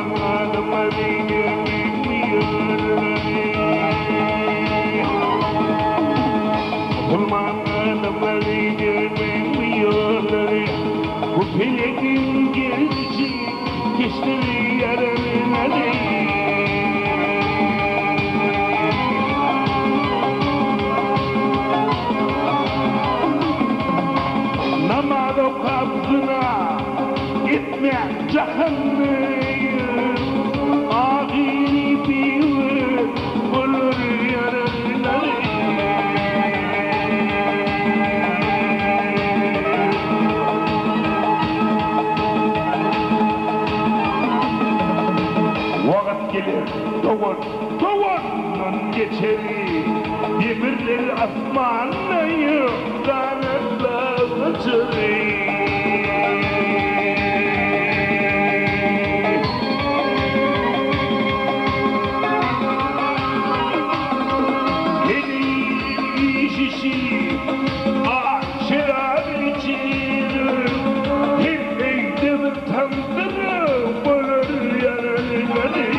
Musulman adamlary Musulman adamlary Bu pelekin gelişi geçti yarınları. Namaz okapsına gitme cehennem. Ahiri bir olur yarınları. Vakat gelir, doğan, doğandan geçeri. Demirler asmanayı, kanatlar uçurur. Şişi, şarap içilir. Her evde bir tandırı bulur yarınları.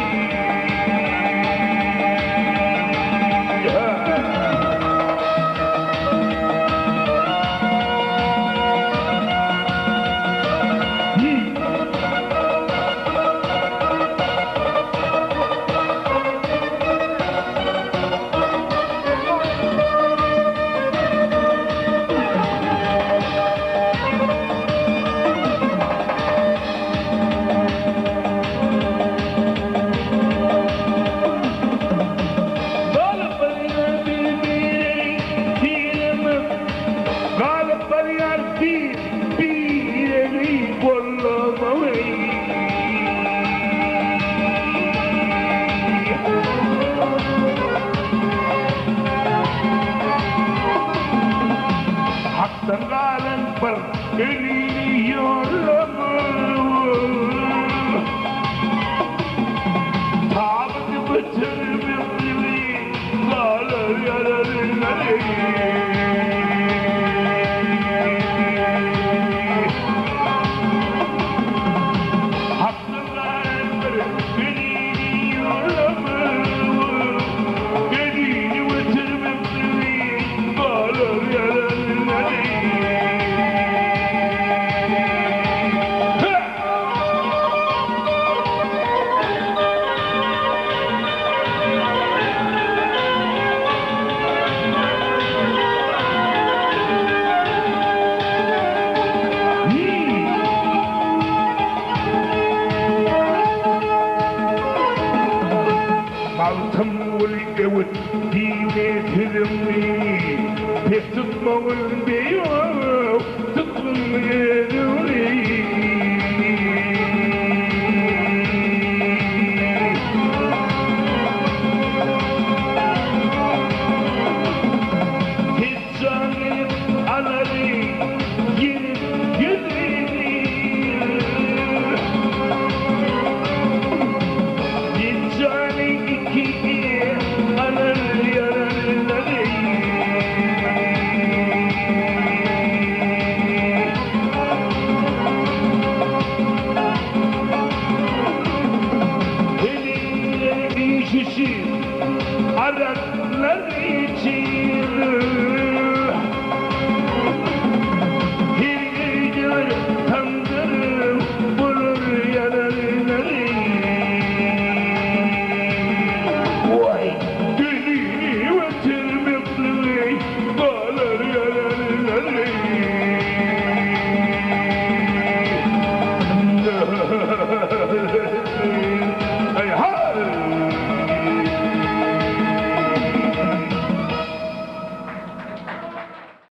Hak'tan galan bir elini yollama. Tabi'i bitirmekli galar yararları. Hak'tan galan bir elini yollama. Elini bitirmekli galar yararları. Maltım uli evet dine tüzümni Pes tutmağın beyo tutun yeruni. Tezcan gelip anarı gelip yüzünü. Gecani iki alır yararları. Elinde şişi araklar içir.